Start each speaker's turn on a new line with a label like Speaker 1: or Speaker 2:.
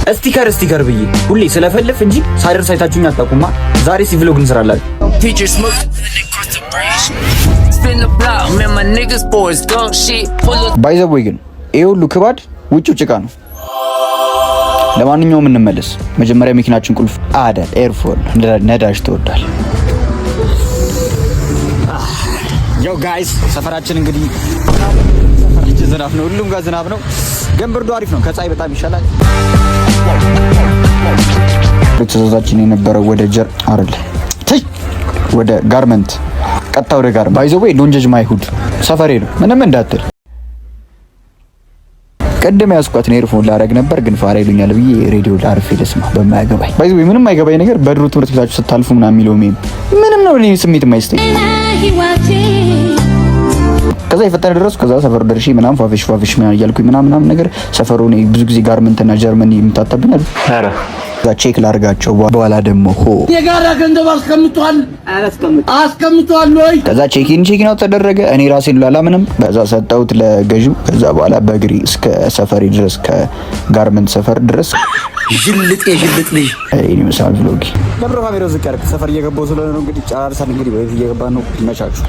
Speaker 1: Sticker sticker ብዬ ሁሌ ስለፈልፍ እንጂ ሳደርስ አይታችሁኝ አታውቁማ። ዛሬ ሲ vlog እንሰራላችሁ።
Speaker 2: Picture smoke across the bridge. Spin the block, man, my niggas boys gunk shit. Pull up
Speaker 1: By the way ግን ይሄ ሁሉ ክባድ ውጭው ጭቃ ነው። ለማንኛውም እንመለስ። መጀመሪያ መኪናችን ቁልፍ አደል earphone ነዳጅ ተወዷል። ያው guys፣ ሰፈራችን እንግዲህ ሰፈራችን ዝናብ ነው፣ ሁሉም ጋር ዝናብ ነው። ግን ብርዱ አሪፍ ነው፣ ከፀሐይ በጣም ይሻላል። ትእዛዛችን የነበረው ወደ ጀር አይደል ተይ፣ ወደ ጋርመንት፣ ቀጥታ ወደ ጋርመንት። By the way, don't judge my hood፣ ሰፈሬ ነው፣ ምንም እንዳትል። ቅድም ያስኳትን earphone ላረግ ነበር ግን ፋራ ይሉኛል ብዬ ሬዲዮ ላርፌ ልስማ በማያገባኝ። By the way ምንም አይገባኝ ነገር በድሮ ትምህርት ቤታችሁ ስታልፉ ምናምን የሚለው meme ምንም ነው እኔ ስሜት የማይሰጠኝ። ከዛ የፈጠነ ደረስኩ። ከዛ ሰፈሩ ደርሼ ምናምን ፏፌሽ ፏፌሽ ምናምን እያልኩኝ ምናምን ምናምን ነገር ሰፈሩ እኔ ብዙ ጊዜ ጋርመንት እና ጀርመኒ የምታታብኛል። ከዛ check ላርጋቸው በኋላ ደግሞ ሆ
Speaker 3: የጋራ ገንዘብ አስቀምጧል አስቀምጧል ወይ?
Speaker 1: ከዛ check in check out ተደረገ። እኔ ራሴን ላላምንም በዛ ሰጠሁት ለገዢው። ከዛ በኋላ በእግሬ እስከ ሰፈሬ ድረስ፣ ከጋርመንት ሰፈር ድረስ።
Speaker 3: ዥልጥ የዥልጥ ልጅ።
Speaker 1: ይሄን ይመስላል vlog። ለብሮ ካሜራው ዝቅ ያደርግ ሰፈር እየገባው ስለሆነ ነው። እንግዲህ ጨራርሰን እንግዲህ ወይት እየገባን ነው። ይመቻችሁ።